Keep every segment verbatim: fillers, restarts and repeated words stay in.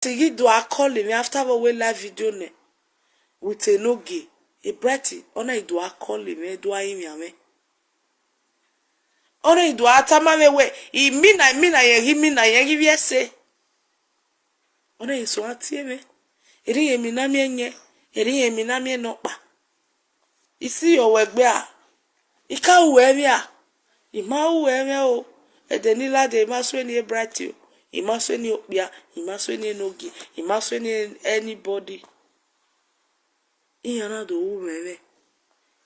Sigi do a call me after we live video ne. With a no gay. A brighty, ona idu a call me, do I me. Ona idu a tama me we. I mina mina ye, he mina ye, he ye say. Ona iso atie me. Eri ye mina me nye. Eri ye mina me no pa. Isi yo wegbe a. Ika uwe me a. Ima uwe me o. Edenila de ima so ni brighty o. Ima so ni okpia. Ima so ni no gay. Ima so ni anybody. Iyana do uwe me.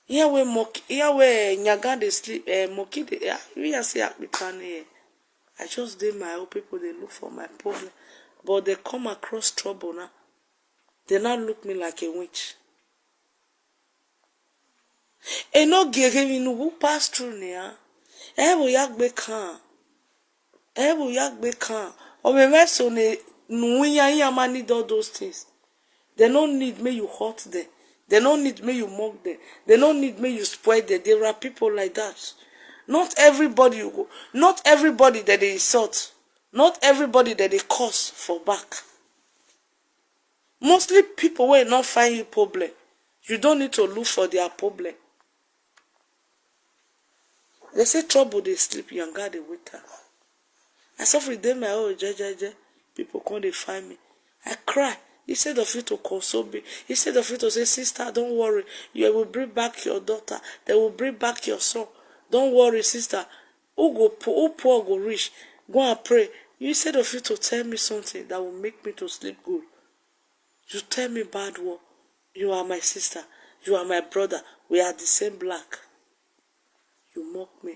Iya we moki, iya we nyaga dey sleep, eh, moki dey, ah, we are say akpitani, eh. I just dey my own, people dey look for my problem, but they come across trouble now. They now look me like a witch. E no gay me no who pass through ne, ah. E wo ya gbe kan. E wo ya gbe kan. O me me so ne nu ya ya ma need all those things. They no need me you hurt them. They no need me you mock them. They no need me you spoil them. There are people like that. Not everybody you go, not everybody that they insult. Not everybody that they curse for back. Mostly people wey no find you problem. You don't need to look for their problem. They say trouble dey sleep, yanga dey wake am. I suffer dey my own jejeje. People come dey find me. I cry. Instead of you to console me, instead of you to say, "Sister, don't worry. You will bring back your daughter. They will bring back your son. Don't worry, sister." Who go poor, who poor go rich. Go and pray. Instead of you to tell me something that will make me to sleep good, you tell me bad word. You are my sister. You are my brother. We are the same black. You mock me.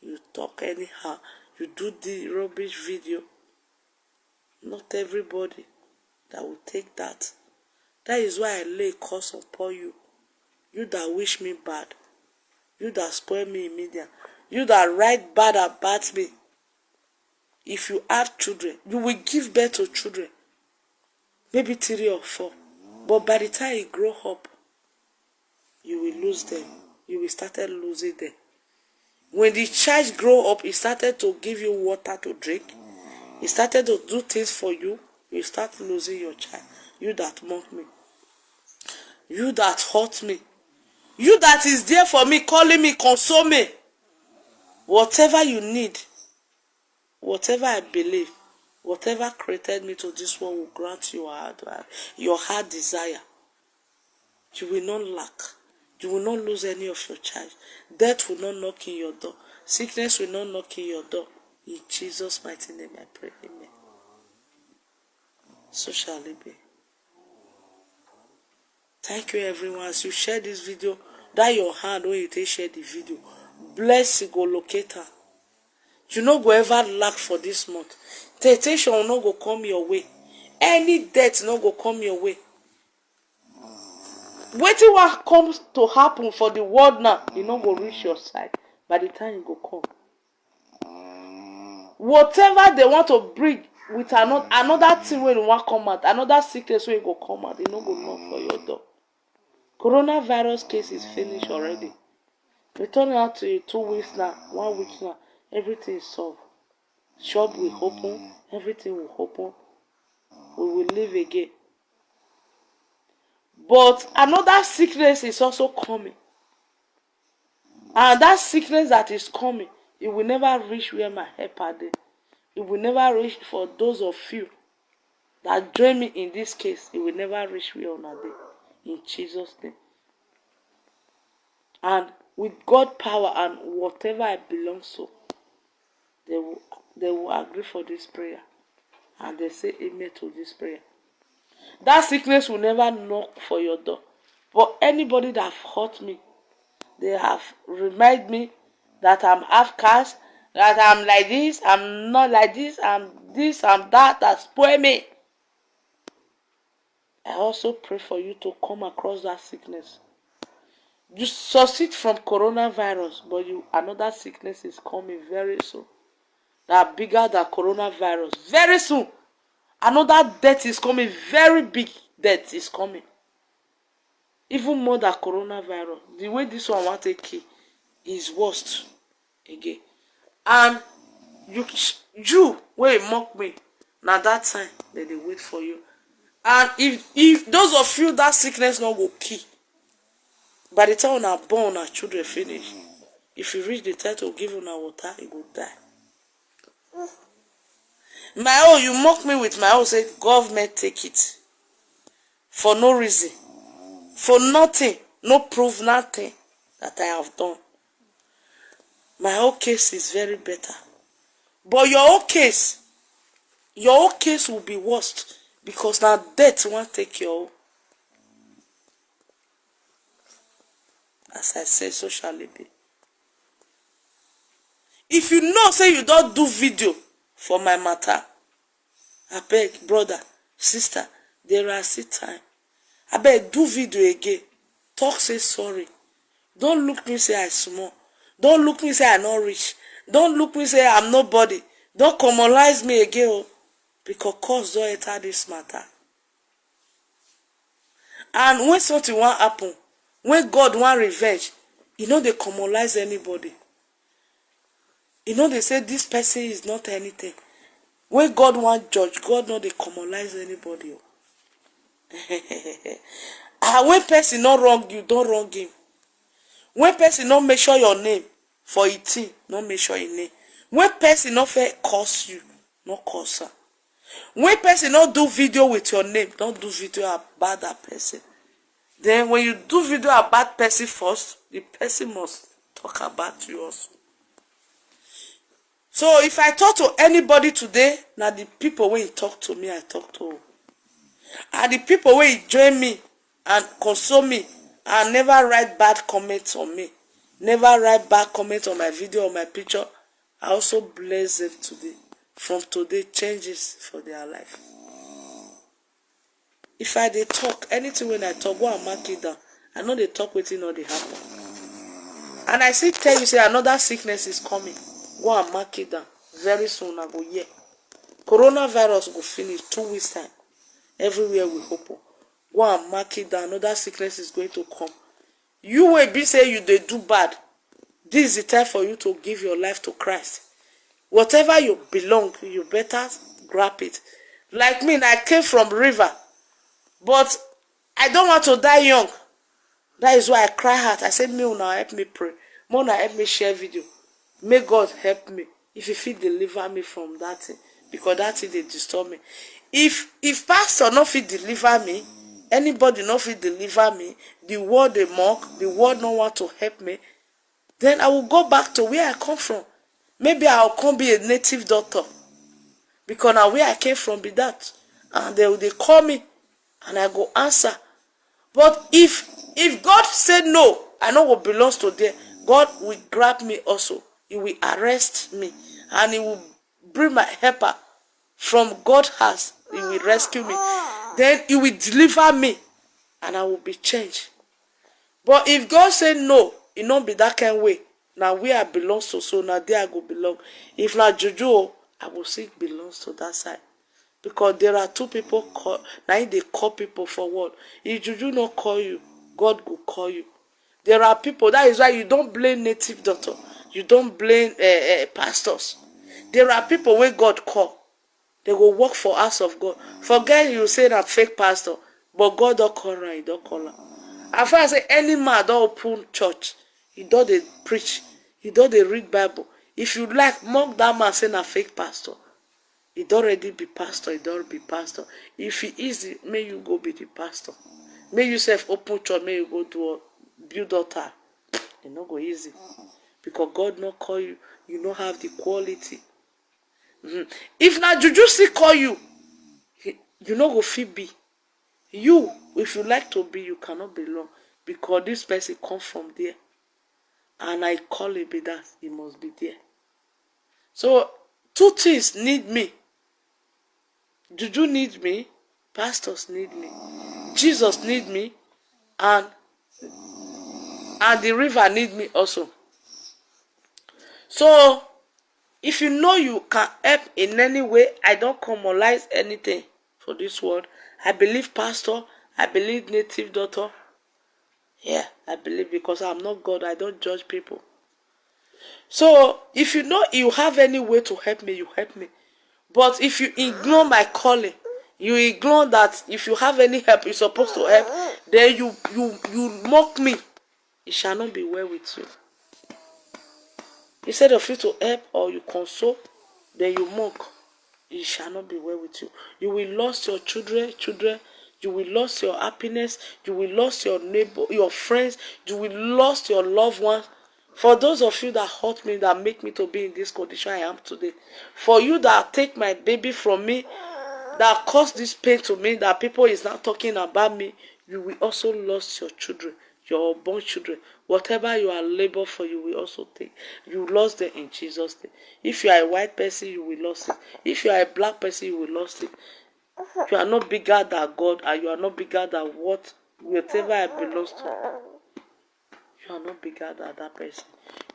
You talk anyhow. You do the rubbish video. Not everybody that will take that. That is why I lay curse upon you. You that wish me bad. You that spoil me in media. You that write bad about me. If you have children, you will give birth to children. Maybe three or four. But by the time you grow up, you will lose them. You will started losing them. When the child grow up, he started to give you water to drink. He started to do things for you. You start losing your child. You that mock me. You that hurt me. You that is there for me, calling me, console me. Whatever you need, whatever I believe, whatever created me to this world will grant you your heart, your heart desire. You will not lack. You will not lose any of your child. Death will not knock in your door. Sickness will not knock in your door. In Jesus' mighty name I pray. Amen. So shall it be. Thank you, everyone. As you share this video, that your hand when you take share the video, blessing go locate am. You no go ever lack for this month. Temptation no go come your way. Any debt no go come your way. Wetin wan come to happen for the world now, e no go reach your side by the time e go come. Whatever they want to bring with another, another thing wey wan come out, another sickness wey go come out, e no go knock for your door. Coronavirus case is finished already. We turn out to two weeks now, one week now, everything is solved. Shop will open, everything will open. We will live again. But another sickness is also coming. And that sickness that is coming, it will never reach where my helper dey. It will never reach for those of you that join me in this case. It will never reach where una dey. In Jesus' name. And with God power and whatever I belong to, they will, they will agree for this prayer. And they say amen to this prayer. That sickness will never knock for your door. But anybody that have hurt me, they have remind me that I'm half caste, that I'm like this, I'm not like this, I'm this, I'm that, that spoil me. I also pray for you to come across that sickness. You succeed from coronavirus, but you, another sickness is coming very soon. That bigger than coronavirus. Very soon, another death is coming. Very big death is coming. Even more than coronavirus. The way this one want to kill is worst again. And you, you wey mock me, Na that time dem dey wait for you. And if if those of you that sickness no go kill, by the time una born una children finish, if you reach the time to give una water, e go die. My own, you mock me with my own, say government take it for no reason, for nothing, no proof, nothing that I have done. My own case is very better. But your own case, your own case will be worst because na death wan take your own. As I say, so shall it be. If you know say you don do video for my matter, abeg, brother, sister, there are still time. Abeg, do video again. Talk say sorry. Don't look me say I small. Don't look me say I not rich. Don't look me say I'm nobody. Don't commonize me again o. Because cause don enter this matter. And when something wan happen, when God wan revenge, e no dey commonize anybody. E no dey say this person is not anything. When God wan judge, God no dey commonize anybody o. Ah, when person no wrong you, don wrong him. When person no mention your name for e thing, no mention e name. When person no fit curse you, no curse am. When person no do video with your name, don't do video about that person. Then when you do video about person first, the person must talk about you also. So if I talk to anybody today, na the people wey talk to me, I talk to. And the people wey join me and console me and never write bad comments on me, never write bad comments on my video or my picture, I also bless them today. From today, changes for their life. If I dey talk, anything wey I talk, go and mark it down. I no dey talk wetin no dey happen. And I still tell you say another sickness is coming. Go and mark it down. Very soon I go hear. Coronavirus go finish two weeks time. Everywhere we open. Go and mark it down. Another sickness is going to come. You wey be say you dey do bad, this is the time for you to give your life to Christ. Whatever you belong, you better grab it. Like me, I came from river, but I don't want to die young. That is why I cry hard. I say, may una help me pray. May una help me share video. May God help me. If he fit deliver me from that thing, because that thing dey disturb me. If if pastor no fit deliver me, anybody no fit deliver me, the world dey mock, the world no want to help me, then I will go back to where I come from. Maybe I will come be a native doctor, because na where I came from be that, and they will dey call me, and I go answer. But if if God say no, I no go belong to there. God will grab me also. He will arrest me, and he will bring my helper from God house. He will rescue me. Then he will deliver me, and I will be changed. But if God say no, e no be that kind way. Na where I belong to, so na there I go belong. If na juju o, I go still belong to that side. Because there are two people call, na him dey call people for world. If juju no call you, God go call you. There are people, that is why you don't blame native doctor, you don't blame uh, uh, pastors. There are people wey God call, they go work for house of God. Forget you say na fake pastor, but God don call am, he don call am. As far as say any man don open church, he don dey preach, he don dey read Bible. If you like, mock that man say na fake pastor. He don already be pastor, he don be pastor. If e easy, may you go be the pastor. May you sef open church, may you go do build altar. E no go easy, because God no call you. You no have the quality. Mhm. If na juju still call you, he- you no go fit be. You, if you like to be, you cannot belong, because this person come from there, and I call it be that, he must be there. So two things need me. Juju need me, pastors need me, Jesus need me, and and the river need me also. So if you know you can help in any way, I don't commonize anything for this world. I believe pastor, I believe native daughter. Yeah, I believe, because I'm not God, I don't judge people. So if you know you have any way to help me, you help me. But if you ignore my calling, you ignore that if you have any help, you're supposed to help, then you you you mock me. It shall not be well with you. Instead of you to help or you console, then you mock. It shall not be well with you. You will lose your children, children. You will lose your happiness. You will lose your neighbor, your friends. You will lose your loved ones. For those of you that hurt me, that make me to be in this condition I am today, for you that take my baby from me, that caused this pain to me, that people is not talking about me, you will also lose your children, your born children. Whatever you are labor for, you will also take. You lost them in Jesus' name. If you are a white person, you will lose it. If you are a black person, you will lose it. You are not bigger than God, and you are not bigger than what, whatever I belongs to. You are not bigger than that person.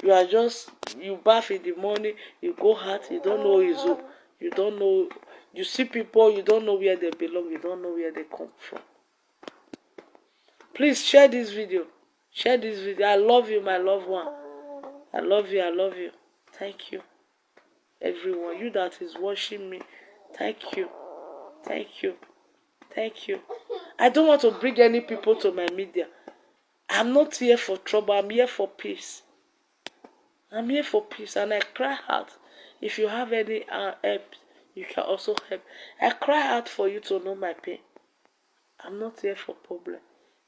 You are just, you bath in the morning, you go out, you don't know his home. You don't know, you see people, you don't know where they belong, you don't know where they come from. Please share this video. Share this video. I love you, my loved one. I love you, I love you. Thank you, everyone. You that is watching me, thank you. Thank you. Thank you. I don't want to bring any people to my media. I'm not here for trouble. I'm here for peace. I'm here for peace, and I cry out. If you have any uh, help, you can also help. I cry out for you to know my pain. I'm not here for problem.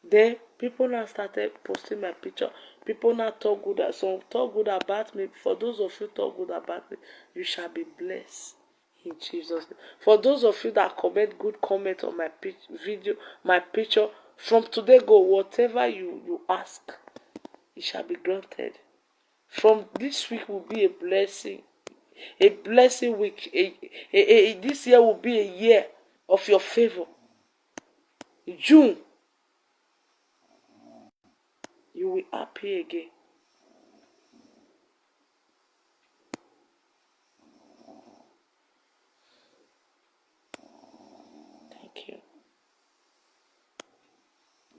Then people now started posting my picture. People now talk good, some talk good about me. For those of you talk good about me, you shall be blessed in Jesus' name. For those of you that comment good comment on my pic- video, my picture, from today go, whatever you you ask, it shall be granted. From this week will be a blessing, a blessing week. A, a, a, this year will be a year of your favor. June, you will happy again. Thank you.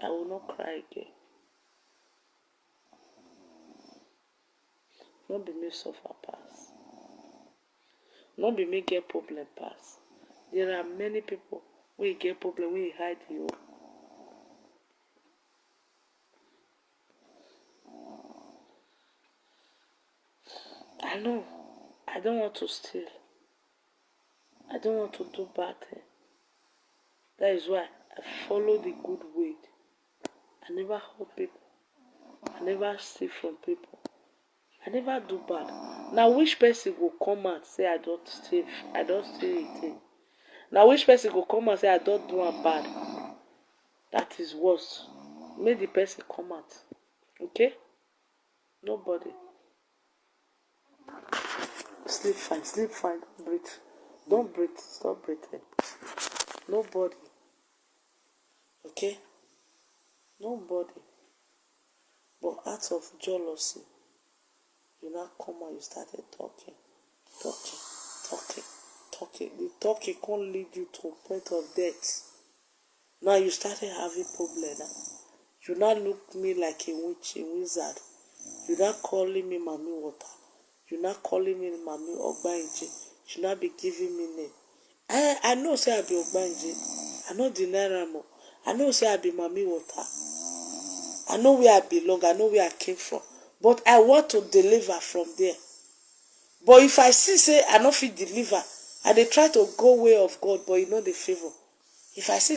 I will not cry again. No be me suffer pass. No be me get problem pass. There are many people wey get problem wey hide you. I know. I don't want to steal. I don't want to do bad thing. That is why I follow the good way. I never hurt people. I never steal from people. I never do bad. Now which person go come out say I don't steal, I don't steal a thing? Now which person go come and say I don't do am bad? That is worse. Make the person come out. Okay? Nobody. Sleep fine, sleep fine. Don't breathe. Don't breathe. Stop breathing. Nobody. Okay? Nobody. But out of jealousy, you now come and you started talking, talking, talking, talking. The talking can't lead you to a point of death. Now you started having problem now. You now look me like a witch, a wizard. You now calling me Mami Water. You now calling me Mami Ogbanje. You now be giving me name. I I know say I be Ogbanje. I no deny am o. I know say I be Mami Water. I know where I belong. I know where I came from. But I want to deliver from there. But if I see say I no fit deliver, I dey try to go way of God, but e no dey favour. If I see